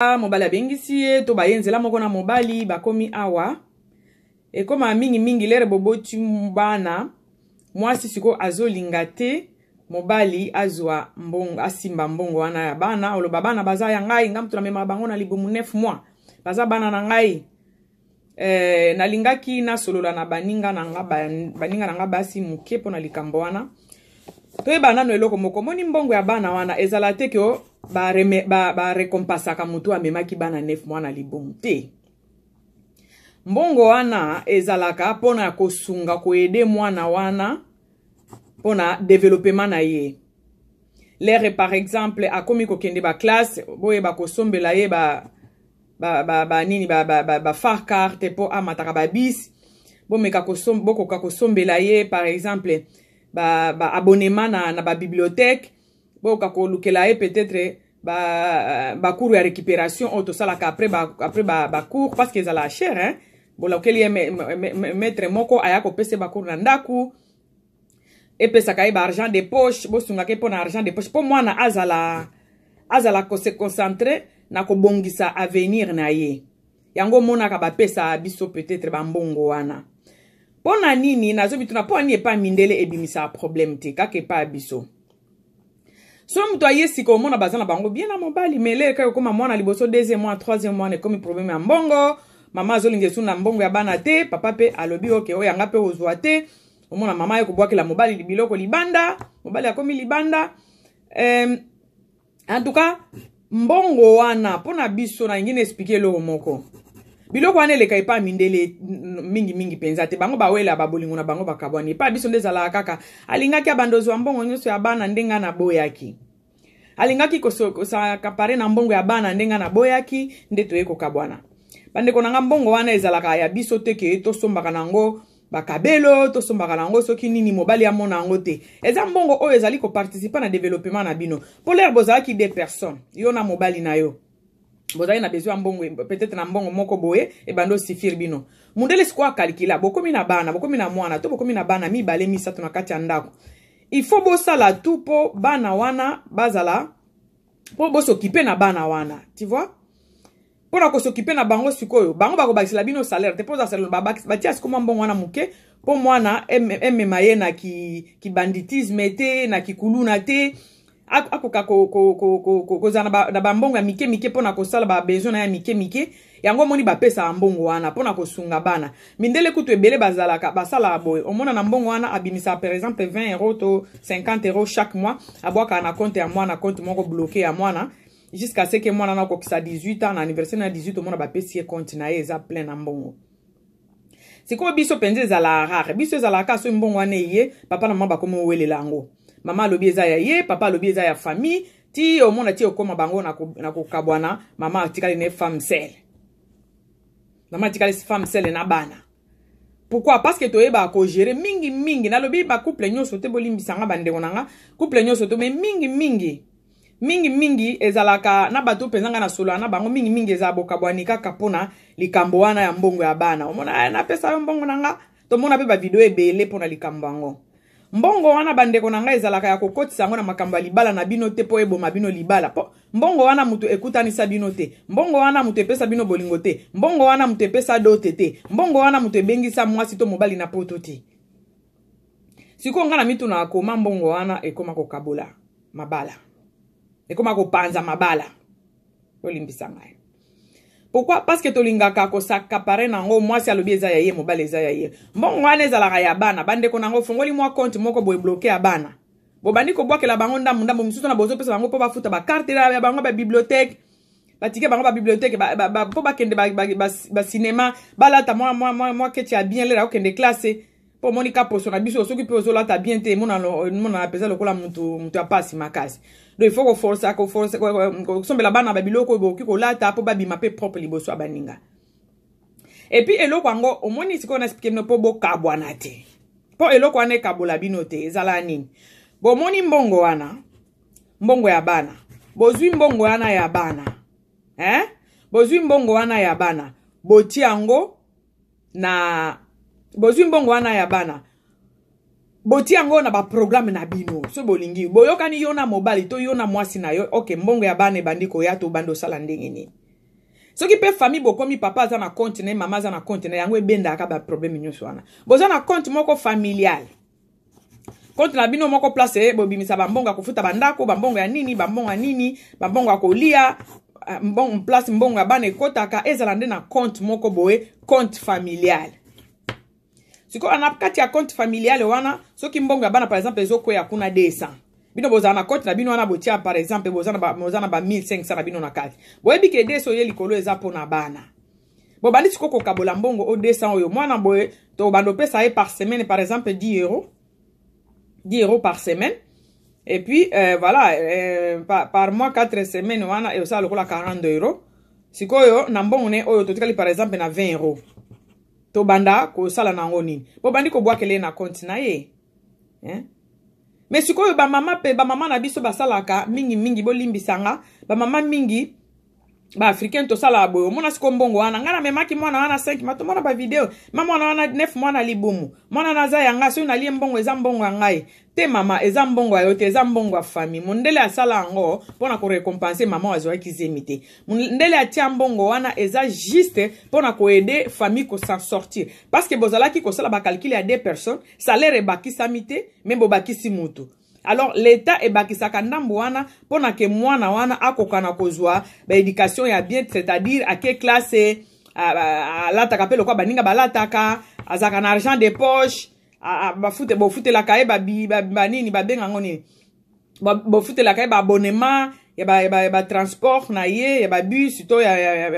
Mobali abengisi ye to baye nzela moko na mobali, bakomi awa. Ekóma mingimingi lere boboti bana, mwasi sikoyo azolinga te mobali azwa mbongo, asimba mbongo wana ya bana. Oloba bana baza ya ngai, nga moto namemaka bango na libumu 9 mois, baza bana na ngai. Nalingaki nasolola na baninga na nga, baninga na nga basi moke, mpo na likambo wana. Toyeba nano eloko moko: omoni mbongo ya bana wana, ezala te ke barekompasaka ba motu amemaki bana 9 mois na libumu te. Mbongo wana ezalaka mpona kosunga, koaider mwana wana mpona développement na ye. Lere par exemple akomi kokende baclasse, boyeba kosombela ye ba ba nini, ba ba carte mpo amataka babus. Bomeka bokoka kosombela ye par exemple ba abonnement na babibliothèque, bokoka kolukela ye peut-être bacours ba ya récupération oyo tosalaka après bacours ba parce que ezala cher, hein? Bolukeli ye maître moko aya kopesa ye bacours na ndako, epesaka ye baargent de poche. Bosungaka ye mpo na argent de poche, mpo mwana azala kose concentrer na kobongisa avenir na ye. Yango omonaka bapesa biso peut-être bambongo wana. Mpo na nini nazobituna? Mpo nini epai mindele ebimisaka problème te, kaka epai ya biso? So moto aye sika, omona baza na bango bien na mobali, mais lere kaka ekóma mwana liboso, deuxième mois, troisième mois, ekomi problème ya mbongo. Mama azolinga esu na mbongo ya bana te, papa mpe alobi oke, oyo yanga mpe ozwa te. Omona mama aye kobwakela mobali biloko libanda, mobali akomi libanda. En tout cas, mbongo wana mpo na biso, nalingi na expliquer eloko moko: biloko wana eleka epai mindele mingimingi mpenza te. Bango bawela babolingo na bango, bakabwani. Epai biso nde ezalaka kaka alingaki abanda ozwa mbongo nyonso ya bana ndenge naboyaki, alingaki kos'accaparer na mbongo ya bana ndenge naboyaki, nde toye kokabwana. Bandeko na nga, mbongo wana ezalaka ya biso te ke tosombaka nango bakabelo, tosombaka nango soki nini, mobali amona yango te. Eza mbongo oyo ezali koparticiper na développement na bino, mpo lere bozalaki deux personnes, yo na mobali na yo, bozali na besoin ya mbongo, peut-être na mbongo moko boye ebandi osuffire bino. Mundele sikoyo akalikila: bokomi na bana, bokomi na mwana to bokomi na bana mibale, misato na kati ya ndako, il faut bosala tout mpo bana wana bazala, mpo bos'occuper na bana wana, tu vois? Mpo na kos'occuper na bango sikoyo, bango bakobakisela bino salaire te, mpo oza salaire, batia sikoyo mwa mbongo wana moke mpo mwana emema ye na kibanditisme te, na kikuluna te, akoka kozala na bambongo ya mike mike mpona kosala babesoin na ya mike mike. Yango omoni bapesaka mbongo wana mpona kosunga bana. Mindele kutu ebele bazalaka, basalaka boye: omona na mbongo wana abimisaka par exemple 20 € to 50 € chaque mois, abwakaka na compte ya mwana, compte moko bloqué ya mwana, jusqu'à ce que mwana na akokisa 18 ans. Na anniversaire na 18, omona bapesi ye compte na ye eza plein na mbongo. Sikoyo biso mpenza ezalaka rare. Biso ezalaka soki mbongo wana eye, papa na mama bakomi owelela yango. Mama alobi eza ya ye, papa alobi eza ya famille. Ti omona ti okóma bango na kokabwana, mama atikali ne femme seule, mama atikali femme seule na bana. Pourquoi? Parce que toyebaka kogérer mingi mingi. Nalobi bacouple nyonso te, bolimbisanga bandeko na nga, couple nyonso te, mais mingi mingi, mingi mingi ezalaka na bato mpenza nga na solola na bango, mingi mingi ezala bokabwani kaka mpona likambo wana ya mbongo ya bana. Omona napesa yo mbongo na nga, tomona mpe bavideo ebele mpona likambo yango. Mbongo wana, bandeko na ngai, ezalaka ya kokotisa yango na makambo ya libala na bino te, mpo eboma bino libala. Mpo mbongo wana moto ekutanisa bino te, mbongo wana moto epesa bino bolingo te, mbongo wana moto epesa dot te, mbongo wana moto ebengisa mwasi to mobali na poto te. Sikoyo ngai na mituna: akoma mbongo wana ekoma kokabola mabala, ekoma kopanza mabala? Olimbisa ngai. Pourquoi? Parce que tolingaka kos'accaparer nango. Mwasi alobi eza ya ye, mobali eza ya ye. Mbongo wana ezalaka ya bana. Bandeko nango, ofongoli mwa compte moko boye bloqué ya bana, bobandi kobwakela bango ndambu ndambu misusu na bozopesa bango mpo bafuta bacarte ya bango, babibliothèque, batike bango babibliothèque, mpo bakende bacinéma, balata mwa keti ya bien lera okende classe. Mpo omoni ka poso na biso, soki mpe ozolata bien te, emonana mpenza lokola mutu ya pasi makasi. Donc il faut koforcer, koforcer kosombela bana babiloko oyo bokoki kolata mpo babima mpe propre liboso ya baninga. Et puis eloko yango omoni sikoyo na expliquer bino mpo bokabwana te, mpo eloko wana ekabola bino te. Ezala nini? Bomoni mbongo wana, mbongo ya bana, bozwi mbongo wana ya bana, eh? Bozwi mbongo wana ya bana, botia yango na, bozwi mbongo wana ya bana, botia yango na baprogramme na bino. So bolingi, boyokani yo na mobali to yo na mwasi na yo: ok, mbongo ya bana ebandi koya, tobandi osala ndenge nini? Soki mpe famille bokomi, papa aza na compte na ye, mama aza na compte na yango, ebendaka baproblème nyonso wana. Boza na compte moko familial, compte na bino moko, place bobimisa bambongo ya kofuta bandako, bambongo ya nini, bambongo ya nini, bambongo ya kolia, mbongo, place mbongo ya bana ekotaka, ezala nde na compte moko boye, compte familial. Sikoyo na kati ya compte familial wana, soki mbongo ya bana, par exemple, ezokwea kuna 200, bino bozala na compte na bino wana, botia, par exemple, boza na ba 1500 na bino na kati, boyebi ke 200 oye likolo eza mpona bana. Bobandi sikoyo kokabola mbongo o 200 oyo mwana boye, tobanda opesa ye par semaine, par exemple, 10 euros, 10 euros par semaine. Et puis voilà, par mois, 4 semaines wana esala lokola 40 euros. Sikoyo na mbongo ne oyo totikali, par exemple, na 20 euros, tobanda kosala na yango nini? Bobandi kobwakela ye na compte na ye, eh? Mais sikoyo bamama mpe bamama na biso basalaka mingimingi, bolimbisanga, bamama mingi baafricain tosalaka boye. Omona siko mbongo wana, ngai namemaki mwana wana 5 ma, tomona bavideo ma mwana wana 9 mwana libumu, mwana naza ya ngai, soki nalie mbongo eza mbongo ya ngai te. Mama, eza mbongo ya yo te, eza mbongo ya famille. Mondele asala yango mpona korécompenser mama azwaki zemi te. Mondele atia mbongo wana, eza juste mpona koaider famille kos'en sortir, parce que bozalaki kosala bacalcul ya deux personnes, salaire ebakisami te, mais bobakisi mutu. Alors l'État ebakisaka ndambo wana mpona ke mwana wana akoka na kozwa baéducation ya bien, c'est-à-dire ake classe, alataka mpe lokola baninga balataka, azalaka na argent de poche, bafute, bofutelaka ye banini, babenga yango nini, bofutelaka ye baabonnement ya batransport na ye, ya babus to ya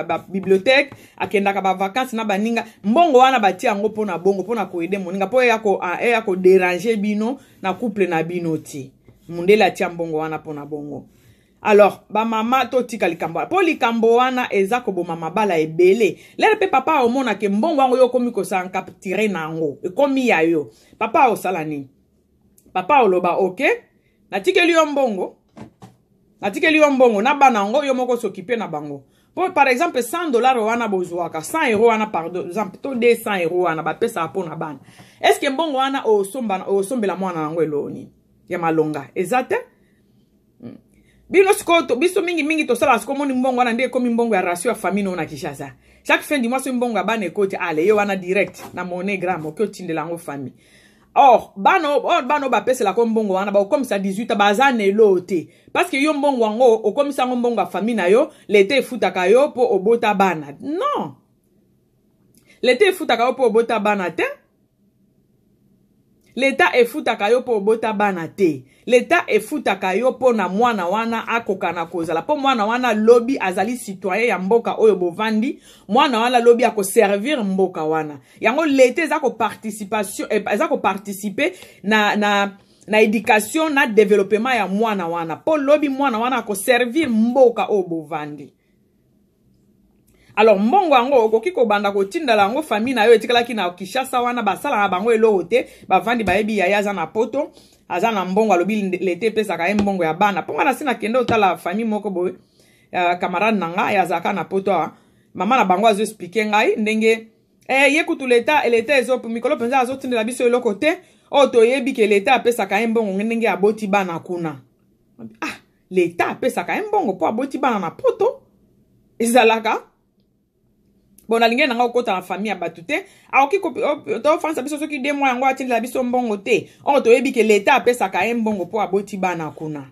babibliothèque, akendaka bavacance na baninga. Mbongo wana batia yango mpona bongo, mpona koaider moninga, mpo eya kodéranger bino na couple na bino ti. Mundele atia mbongo wana mpona bongo. Alors bamama, totika likambo wana, mpo likambo wana eza koboma mabala ebele. Lere mpe papa omonake mbongo yango, yo okomi kosancapture na yango, ekomi ya yo. Papa osala nini? Papa oloba: "Ok, natikeli yo mbongo, natikeli yo mbongo na bana yango, yo moko s'occupe na bango." Po par exemple 100 dollar wana bozwaka, 100 euro wana, par exemple, to 200 euro wana bapesaka mpo na bana, est-ce mbongo wana osombela mwana yango eloo nini ya malonga? Eza te. Bino sikoyo, biso mingimingi tosalaka sikoyo, omoni mbongo wana nde ekomi mbongo ya ration ya famille no na Kinshasa. Chaque fin du mois, soki mbongo ya bana ekoti, ale ye wana direct na MoneyGram, oki otindela yango famille. Or bana oyo, bana oyo bapeselaka mbongo wana, bakokomisa 18, baza na elo te, parce que yo mbongo yango okomisa yango mbongo ya famille na yo. Leta efutaka yo mpo obota bana? Non, leta efutaka yo mpo obota bana te. Leta efutaka yo mpo obota bana te. Leta efutaka yo mpo na mwana wana akoka na kozala, mpo mwana wana lobi azali citoyen ya mboka oyo bovandi. Mwana wana lobi akoservir mboka wana. Yango leta eza koparticipation, eza koparticiper na éducation, na développement ya mwana wana, mpo lobi mwana wana akoservir mboka oyo bovandi. Alors mbongo yango okoki kobanda kotindala yango famille na yo etikalaki na Kinshasa wana, basalaka bango eloko te, bavandi, bayebi yaya aza na Poto, aza na mbongo, alobi leta epesaka ye mbongo ya bana. Mpo nga na si nakende otala famille moko boye, camarade na ngai azalaka na Poto awa, mama na bango azoexpliquer ngai ndenge ye kutu leta ezo mikolo mpenza azotindela biso eloko te, oyo toyebi ke leta apesaka ye mbongo ndenge aboti bana kuna. Ah, leta apesaka ye mbongo mpo aboti bana na Poto? Ezalaka bon, nalingi nanga kokɔta na famille ya bato te. Akoki tofanisa biso soki 2 mois yango atindela biso mbongo te, oyo toyebi ke leta apesaka ye mbongo mpo aboti bana kuna.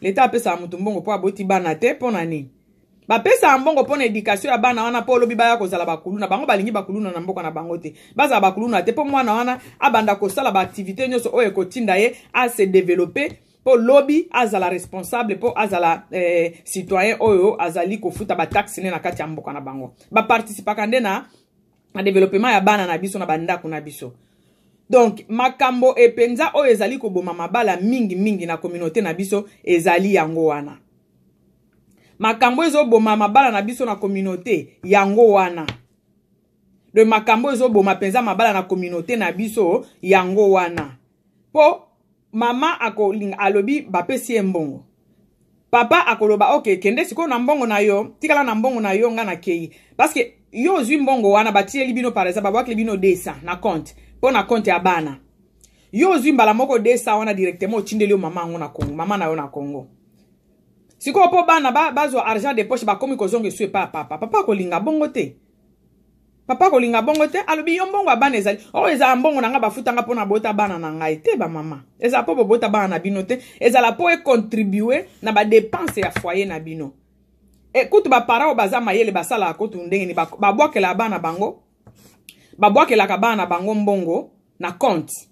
Leta apesaka motu mbongo mpo aboti bana te. Mpo na nini bapesaka mbongo? Mpo na éducation ya bana wana, mpo olobi baya kozala bakuluna. Bango balingi bakuluna na mboka na bango te, bazala bakuluna te, mpo mwana wana abanda kosala baactivité nyonso oyo ekotinda ye ase développer, mpo lobi azala responsable, mpo azala citoyen oyo azali kofuta bataxe nde na kati ya mboka na bango. Baparticipaka nde na développement ya bana na biso na bandako na biso. Donc makambo epenza oyo ezali koboma mabala mingimingi na communauté na biso ezali yango wana. Makambo ezoboma mabala na biso na communauté, yango wana. De makambo ezoboma mpenza mabala na communauté na biso, yango wana. Mpo mama akolinga, alobi bapesi ye mbongo, papa akoloba: "Ok, kende sikoyo na mbongo na yo, tikala na mbongo na yo, nga nakei." Parce que yo ozwi mbongo wana, batieli bino, par exemple, babwakeli bino 200 na compte, mpo na compte ya bana. Yo ozwi mbala moko 200 wana directement, otindeli yo mama yango na Congo, mama na yo na Congo. Sikoyo mpo bana bazwa ba argent de poche, bakomi kozonga esu epa ya papa. Papa akolinga bongo te, papa akolinga bongo te. Alobi yo mbongo ya bana ezali oyo, ezala mbongo na ngai, bafutanga mpo na bota bana na ngai te. Bamama, ezala mpo bobota bana na bino te, ezala mpo econtribue na badepense ya foyer na bino. E, kutu baparent oyo baza mayele basalaka kutu ndenge nini? Babwakelaka bana bango, babwakelaka bana na bango mbongo na compte.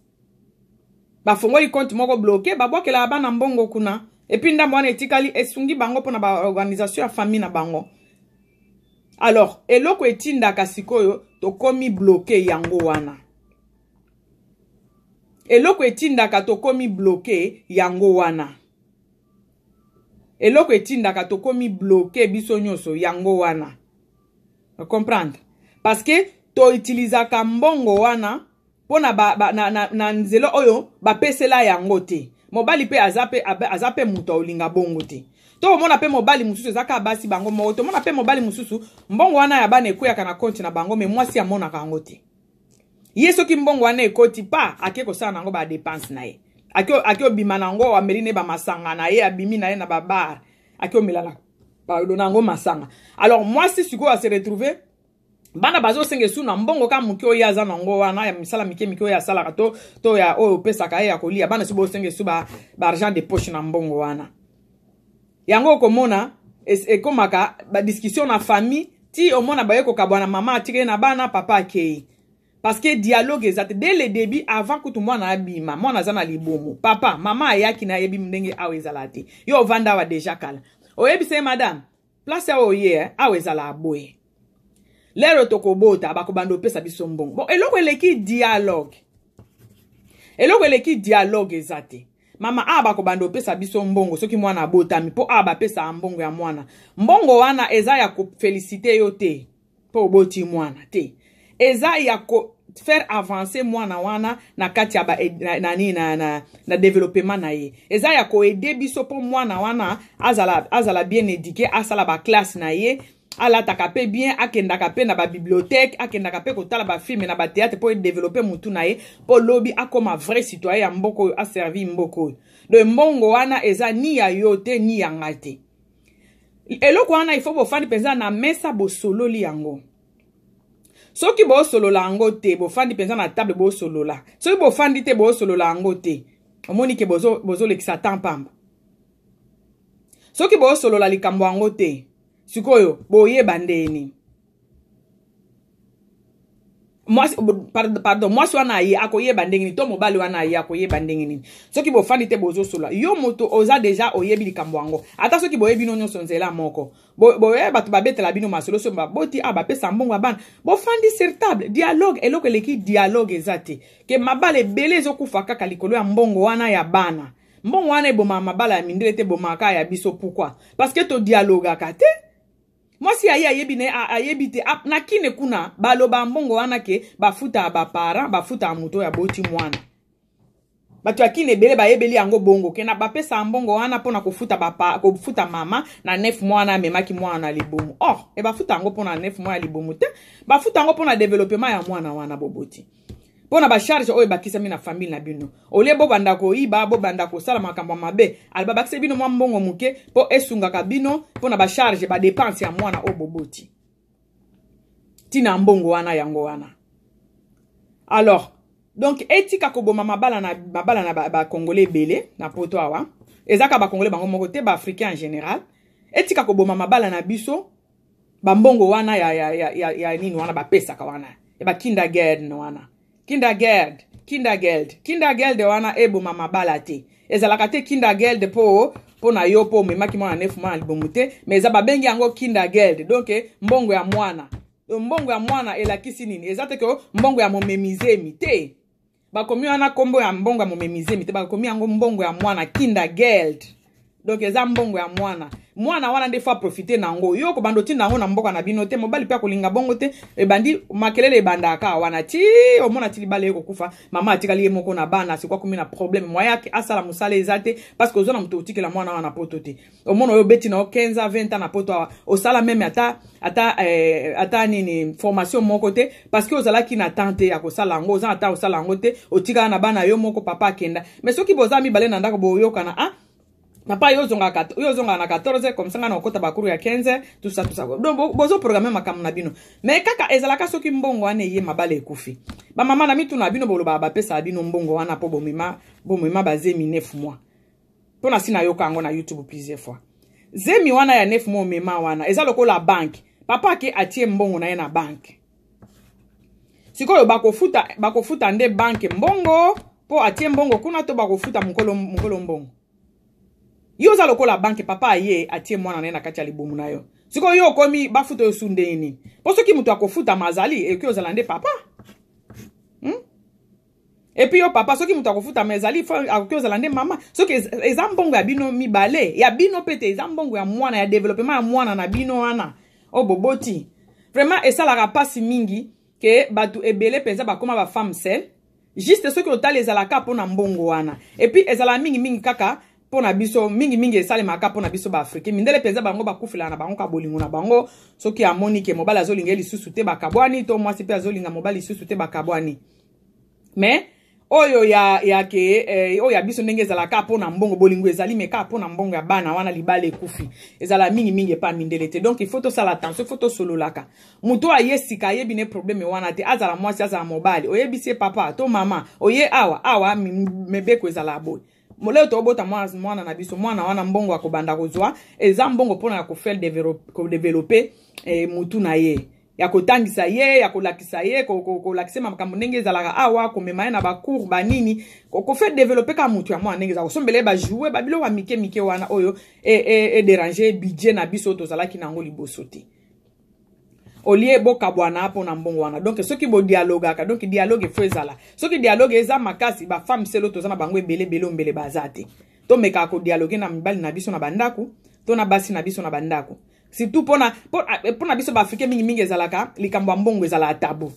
Bafongoli compte moko bloqué, babwakelaka bana mbongo kuna, et puis ndambo wana etikali esungi bango mpona baorganisation ya famille na bango. Alors eloko etindaka sikoyo tokomi bloqué yango wana, eloko etindaka tokomi bloqué yango wana, eloko etindaka tokomi bloqué biso nyonso yango wana. Comprendre? Parce que toutilisaka mbongo wana mpona ba, ba, na, na, na nzela oyo bapesela yango te. Mobali mpe aza mpe aza mpe moto aolinga bongo te. Tokomona mpe mobali mosusu, eza kaka basi bango moko, tomona mpe mobali mosusu, mbongo wana ya bana ekweyaka na konti na bango, mais mwasi amonaka yango te. Ye soki mbongo wana ekoti pa, ake kosala na yango badepense na ye, ake obima na yango, ameli ne bamasanga na ye, abimi na ye na babar, ake omela na pardon na yango masanga. Alors mwasi sikoyo ase retrouve, bana bazosenga esu na mbongo kaka moke oyo aza nango wana ya misala mike mike oyo asalaka to ya oyo opesaka ye ya kolia bana. So bosenga esu baargent ba de poche na mbongo wana yango, okomona ekomaka badiscussion na famille ti omona baye kokabwana, mama atikeli na bana, papa akei, parce que dialogue eza te dès le début. Avant kutu mwana abima, mwana aza na libumu, papa mama ayaki na ayebi ndenge awa ezala te. Yo ovanda awa déjà kala, oyebisa ye: "Madame, place awa oye, eh, awa ezala boye. Lero tokobota, bakobanda opesa biso mbongo." Bon, eloko eleki dialogue, eloko eleki dialogue eza te. "Mama, awa bakobanda opesa biso mbongo soki mwana abotami, mpo awa bapesaka mbongo ya mwana. Mbongo wana eza ya koféliciter yo te mpo oboti mwana te, eza ya ko faire avancer mwana wana na kati ya ba, na, na, na, na, na développement na ye. Eza ya koaider biso mpo mwana wana azala bien éduqué, asala baclasse na ye, alataka mpe bien, akendaka mpe na babibliothèque, akendaka mpe kotala bafilm na bathéâtre, mpo edévelopper mutu na ye, mpo lobi akóma vrai citoyen ya mboka oyo, aservi mboka oyo. Donc mbongo wana eza ni ya yo te, ni ya ngai te." Eloko wana, ifo bofandi mpenza na mesa, bosololi yango. Soki bosolola yango te, bofandi mpenza na table bosolola. Soki bofandi te, bosolola yango te, omoni ke bozolekisa bozo temps pamba. Soki bosolola likambo yango te, sikoyo boyeba ndeni mwasi, pardon, mwasi wana aye akoyeba ndenge nini, to mobali wana aye akoyeba ndenge nini, soki bofandi te bozosola? Yo moto oza déjà oyebi likambo yango, ata soki boyebi no nyonso nzela moko, boye bato babetela bino masolo. Soki baboti, a bapesa mbongo ya bana, bofandi sur table, dialogue. Eloko eleki dialogue eza te. Ke mabala ebele ezokufa kaka likolo ya mbongo wana ya bana. Mbongo wana ebomaka mabala ya mindele te, ebomaka ya biso. Pourquoi? Parce que todialogaka te. Mwasi aye, ayebi na ye, ayebi te. Na kine kuna baloba mbongo wana ke bafutaka baparent, bafutaka moto oyo aboti mwana. Bato ya kine ebele bayebeli yango bongo, ke na bapesaka mbongo wana mpona kofuta, bapa, kofuta mama na 9 mois wana amemaki mwana na libumu. Or e bafuta yango mpona 9 mois ya libumu te, bafuta yango mpona développement ya mwana wana boboti, mpo na bacharge oyo ebakisami na famille na bino. Olie bobanda koyiba, bobanda kosala makambo ya mabe, ali babakisi bino mwa mbongo moke mpo esungaka bino mpo na bacharge, badepense ya mwana oyo boboti. Ntina ya mbongo wana yango wana. Alors donc etika koboma mabala na mabala na bacongolais ba ebele na Poto awa. Eza kaka bacongolais bango moko te, baafricain en général. Etika koboma mabala na biso, bambongo wana ya nini wana bapesaka wana ya bakindergeld wana, kindergeld, kindergeld, kindergeld wana eboma mabala te. Ezalaka te kindergeld mpo na yo mpo omemaki mwana 9 mois na libumu te, mais eza babengi yango kindergeld, donc mbongo ya mwana. Mbongo ya mwana elakisi nini? Eza te ke mbongo ya momemizemi te. Bakomi wana nkombo ya mbongo ya momemizemi te, bakomi yango mbongo ya mwana, kindergeld. Donc eza mbongo ya mwana. Mwana wana nde faut aprofiter na yango. Yo kobanda otinda yango na mboka na bino te, mobali mpe akolinga bongo te. Ebandi makelele, ebandaka wana ti omona ti libala ye kokufa, mama atikali ye moko na bana. Sikoyo akomi na problème, moyen asala mosala eza te, parce que oza na moto otikela mwana wana Poto te. Omona oyo obeti na yo 15 a 20 ans na Poto awa, osala même ata nini, formation moko te, parce que ozalaki na temps te ya kosala yango, oza na temps kosala yango te. Otikala na bana yo moko, papa akenda. Mais soki boza mibale na ndako, boyokana. Ah. Papa, yo ozongaka, yo ozongaka na 14, comme ça nga na okota bacours ya 15, tout ça, tout ça. Donc bozoprogramme makambo na bino. Mais kaka ezalaka soki mbongo wana eye, mabala ekufi. Bamama na mituna bino, bolobaka bapesaka bino mbongo wana mpo bomema bazemi 9 mois. Mpo na si nayoka yango na YouTube plusieurs fois. Zemi wana ya 9 mois omema wana eza lokola banque. Papa ake atie mbongo na ye na banque. Sikoyo bakofuta nde banque mbongo mpo atie mbongo kuna, to bakofuta mokolo mbongo? Yo oza lokola banque. Papa aye atie mwana na ye na kati ya libumu na yo. Sikoyo yo okomi bafuta oyo su ndenge nini? Mpo soki moto akofutama azali, ekoki ozala nde papa, Et puis yo papa, soki moto akofutama ezali, akoki ozala nde mama. Soki eza mbongo ya bino mibale, ya bino mpe te, eza mbongo ya mwana, ya développement ya mwana na bino wana oyo boboti. Vraiment esalaka mpasi mingi ke bato ebele mpenza bakóma bafemme seule juste. Soki otali, ezalaka mpona mbongo wana. Et puis ezalaka mingimingi kaka mpo na biso, mingimingi esalemaka mpo na biso baafricain. Mindele mpenza, bango bakufelaka na bango ka bolingo na bango. Soki amoni ke mobali azolinga ye lisusu te, bakabwani, to mwasi mpe azolinga mobali lisusu te, bakabwani. Mais oyo ya ke oyo ya biso, ndenge ezalaka mpo na mbongo, bolingo ezali, mais kaka mpo na mbongo ya bana wana libala ekufi. Ezala mingimingi epa mindele te. Donc il faut tosala attention, il faut tosololaka. Moto aye sika, ayebi ne problème wana te, azala mwasi, azala mobali, oyebisi ye: papa to mama, oye awa, awa mibeko ezala boye. Lelo tobota mwana na biso, mwana wana mbongo akobanda kozwa eza mbongo mpona ya kofaire kodévelopper mutu na ye, ya kotangisa ye, ya kolakisa ye, kolakisa ye makambo ndenge ezalaka awa, komema ye na bacours banini, kofaire développer kaka mutu ya mwana ndenge eza, kosombela ye bajouets, babiloko ya mike mike wana oyo edéranger budget na biso oyo tozalaki nango liboso te. Olie bokabwana mpona mbongo wana. Donc soki bodialogaka, donc dialogue efo ezala. Soki dialogue eza makasi, bafemme seules toza na bango ebele ebele, ombele baza te. Tomekaka kodialoguer na mibali na biso na bandako to na basi na biso na bandako. Surtout mpona biso baafricain, mingimingi ezalaka likambo ya mbongo ezalaka tabou.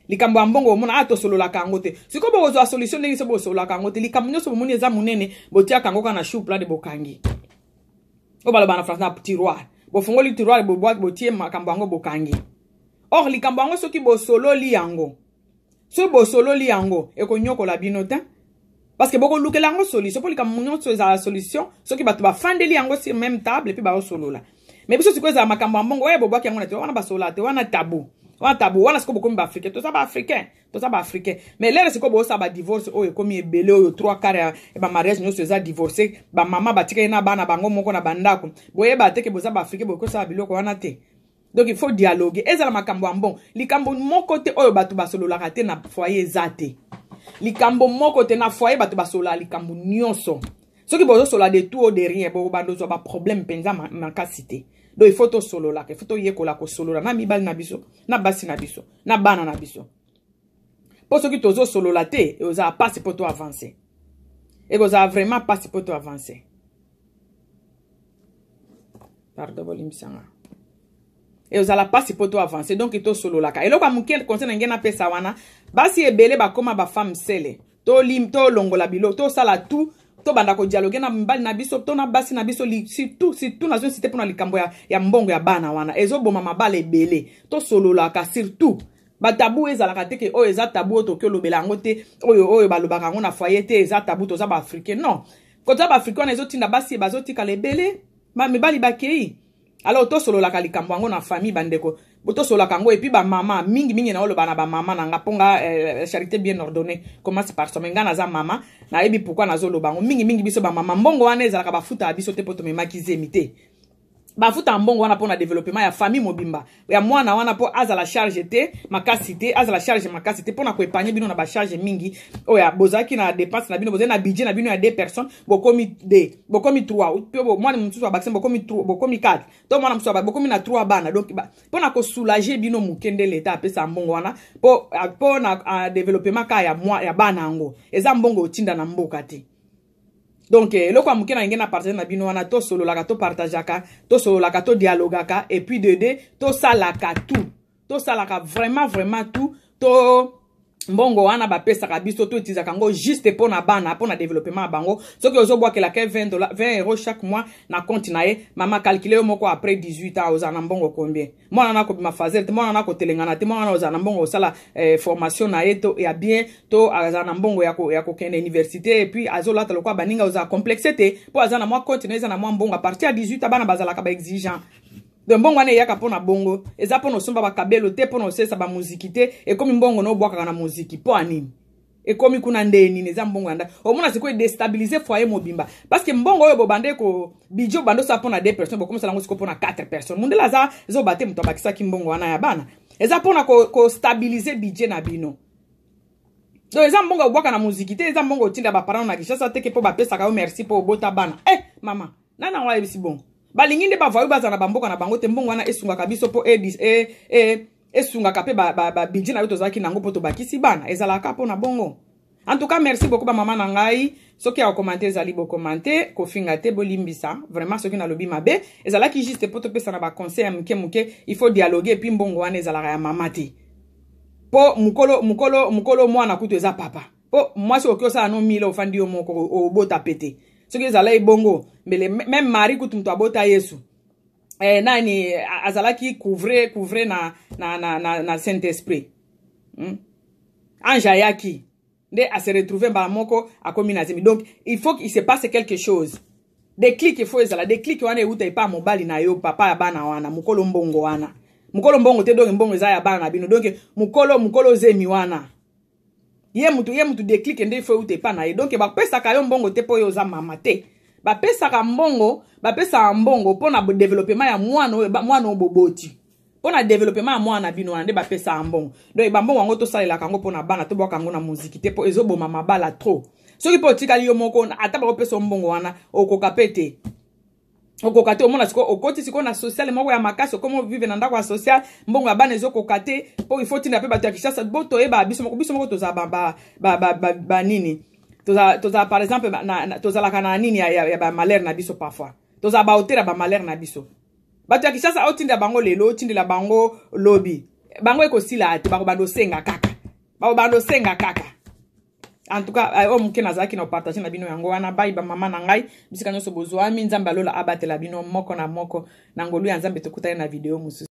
Likambo ya mbongo, omona a tosololaka yango te. Sikoyo bokozwa solution ndenge so bosololaka yango te? Likambo nyonso bomoni eza monene, botiaka yango kaka na chouplade, bokangi, oyo baloba na français na tiroir. Bofungoli tiroir, botie makambo yango, bokangi. Or likambo yango, soki bosololi yango, soki bosololi yango, ekonyokola bino te, parce que bokolukela yango solution, mpo likambo nyonso ezala solution soki bato bafandeli yango sur même table mpe baosolola. Mais biso sikoyo ezala makambo ya mbongo oyo bobwaki yango na te wana, basolola te, wana tabou, wana tabou wana. Sikoyo bokomi baafricain, toza baafricain, toza baafricain. Mais lelo sikoyo bosala badivorce oyo ekomi ebele, oyo 3/4 ya bamariage nyonso eza divorce. Bamama batikali na bana bango moko na bandako. Boyeba te ke boza baafricain, bokosala biloko wana te. Donc il faut dialogue. Ezala makambo ya mbongo, likambo moko te oyo bato basololaka te na foyer eza te. Likambo moko te na foyer bato basololaka, likambo nyonso. Soki bozosolola de tout ou de rien, bokobanda ozwa baproblème mpenza makasi te. Donc il faut tosololaka, il faut toyekola kosolola na mibali na biso, na basi na biso, na bana na biso. Mpo soki tozosolola te, ekozala mpasi mpo to avance, ekozala vraiment mpasi mpo to avance. Pardon, bolimbisanga. Ezala mpasi mpo to avance. Donc tosololaka. Eloko ya moke, conseil na ngai napesa wana, basi ebele bakóma bafemme seules, tolongola biloko, tosala tout, tobanda kodialoguer na mibali na biso to na basi na biso. Surtout, surtout nazo insister mpona likambo ya mbongo ya bana wana, ezoboma mabala ebele. Tosololaka surtout. Batabou ezalaka te ke oyo eza tabou, oyo toki olobela yango te, oyo balobaka yango na foyer te, eza tabou, toza baafricain. Non, koza baafricain wana ezotinda basi bazotikala ebele, mibali bakei. Alors tosololaka likambo yango na famille, bandeko, tosololaka yango. Et puis bamama mingimingi, na oloba na bamama na nga, mpo nga charité bien ordonnée commence par soi. Nga naza mama, nayebi pourquoi nazoloba yango mingimingi. Biso bamama, mbongo wana ezalaka, bafutaka biso te mpo tomemaki zemi te. Bafuta mbongo wana mpona développement ya famille mobimba ya mwana wana, mpo azala charge te makasi te, azala charge makasi te, mpona koépargner bino na bacharge mingi oyo bozalaki na dépense na bino. Bozali na budget na bino ya deux personnes, bokomi deux, bokomi trois, mpe mwana mosusu abakisi, bokomi, bokomi quatre, to mwana mosusu, bokomi na trois bana. Donc mpona kosoulager bino moke nde leta apesa mbongo wana mpo na développement kaka ya bana yango. Eza mbongo otinda na mboka te. Donc eloko ya moke na ndenge na partage na bino wana, tosololaka, topartageaka, tosololaka, todialogaka. Et puis de deux, tosalaka tout, tosalaka vraiment vraiment tout to Mbongo wana bapesaka biso, to utilisaka yango juste mpo na bana, mpo na développement ya bango. Soki ozobwakelaka 20 $, 20 € chaque mois na compte na ye, mama, calcule yo moko, après 18 ans ozala na mbongo combien? Mwana na kobima fazel te, mwana na kotelengana te, mwana na ozala na mbongo osala formation na ye to ya bien, to azala na mbongo ya kokende université, et puis azolata lokola baninga, ozala complexe te, mpo aza na mwa compte na, eza na mwa mbongo. À partir ya 18 ans, bana bazalaka baexigeant. Donc mbongo wana eyaka mpo na bongo, eza mpo na osomba bakabelo te, mpo na osalisa bamuziki te. Ekomi mbongo na obwakaka na muziki mpo anini? Ekomi kuna nde nini? Eza mbongo ya ndako. Omona sikoyo edéstabiliser foyer mobimba, parce que mbongo oyo bobande ko budget, obande osala mpo na 2 personnes, bokomosala yango sikoyo mpo na 4 personnes. Mundele aza ezoba te, moto abakisaki mbongo wana ya bana eza mpona kostabiliser budget na bino. Donc eza mbongo obwaka na muziki te, eza mbongo otinda baparent na Kinshasa teke mpo bapesaka yo merci mpo obota bana. Mama, nani yango ayebisi bongo? Balingi nde bavoyous bazala na bamboka na bango te. Mbongo wana esungaka biso mpo esungaka mpe babudget na yo tozalaki nango mpo tobakisi bana, ezalaka mpo na bongo. En tout cas, merci beaucoup, bamama na ngai. Soki ya kocommenter ezali, bocommenter, kofinga te, bolimbisa vraiment soki nalobi mabe. Ezalaki juste mpo topesa na baconseil ya moke moke. Il faut dialoguer. Et puis mbongo wana ezalaka ya mama te, mpo mokolo mwana kutu eza papa, mpo mwasi okoki osala no mile, ofandi yo moko, obota pe te. Soki ezala ebongo, mbele même Marie kutu, moto abota Yesu, nani azalaki couvre na Saint Esprit, Ange ayaki nde ase retrouve mbala moko akomi na zemi. Donc il faut qu'il se passe quelque chose, déclic. Il faut ezala déclic wana euta epa mobali na yo, papa ya bana wana, mokolo mbongo wana, mokolo mbongo te. Donc mbongo eza ya bana na bino. Donc mokolo zemi wana, ye mutu déclic nde il faut euta epa na ye. Donc bapesaka yo mbongo te mpo oyo oza mama te. Bapesaka mbongo mpo na développement ya mwana oyo, mwana oyo boboti, mpo na développement ya mwana na bino wana nde bapesaka mbongo. Donc bambongo yango tosalelaka yango mpo na bana, tobwaka yango na moziki te, mpo ezoboma mabala trop. Soki mpo otikali yo moko, ata bakopesa mbongo wana, okoka mpe te, okoka te. Omona sikoyo okoti sikoyo na social moko ya makasi, okomi ovivre na ndako ya social, mbongo ya bana ezokoka te, mpo il faut tinda mpe bato ya Kinshasa. Bo toyeba biso moko tozala banini, tozala par exemple tozalaka na nini ya bamalheur na biso. Parfois tozala baauteur ya bamalheur na biso. Bato ya Kinshasa, otindela bango lelo, otindela bango lobi, bango ekosila te, bakobanda osenga kaka, bakobanda osenga kaka. En tout cas, oyo moke nazalaki na kopartager na bino yango wana. Bai bamama na ngai, bisika nyonso bozwami, Nzambe alola abatela bino moko na moko na ngolu ya Nzambe. Tokutani na video mosusu.